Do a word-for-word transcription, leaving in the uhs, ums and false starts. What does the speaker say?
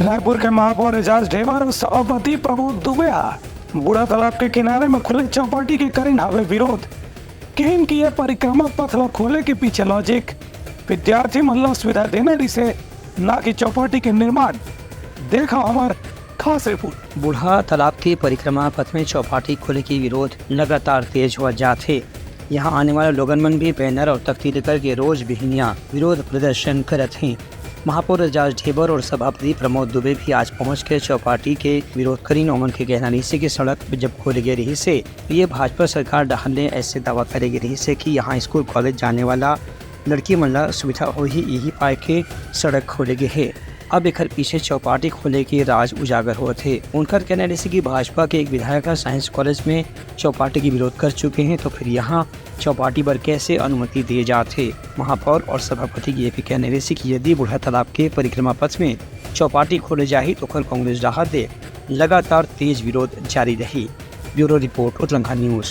रायपुर के महापौर एजाज ढेबर अउ सभापति प्रमोद दुबे ह बूढ़ा तालाब के किनारे म खुले चौपाटी के करिन हवे विरोध। किहिन कि ये परिक्रमा पथ ल खोले के पीछे लॉजिक विद्यार्थी मन ल सुविधा देना रिसे, ना कि चौपाटी के निर्माण। देखा हमर खास रिपोर्ट। बूढ़ा तालाब के परिक्रमा पथ में चौपाटी खोले के विरोध लगातार तेज होवत जात हे। यहाँ आने वाला लोगन मन भी बैनर और तख्ती लेकर के रोज बिहनिया विरोध प्रदर्शन करत हें। महापौर एजाज ढेबर और सभापति प्रमोद दुबे भी आज पहुंच के चौपाटी के विरोध करिन। ओमन के कहना रहिसे कि सड़क जब खोले गे रहिसे, तो ये भाजपा सरकार डहार ले ऐसे दावा करे गे रहिसे कि यहाँ स्कूल कॉलेज जाने वाला लड़की मन ला सुविधा होही, यही पाय के सड़क खोले गे हे। अब एखर पीछे चौपाटी खोले के राज उजागर होत हे। उनकर कहना रहिसे कि भाजपा के एक विधायक ह साइंस कॉलेज में चौपाटी के विरोध कर चुके हैं, तो फिर यहाँ चौपाटी बर कैसे अनुमति दिए जात हे। महापौर और सभापति के ये भी कहना रहिसे कि यदि बूढ़ा तालाब के परिक्रमा पथ में चौपाटी खोले जाही, तो ओखर कांग्रेस डहार ले लगातार तेज विरोध जारी रही। ब्यूरो रिपोर्ट, उतरंगा न्यूज।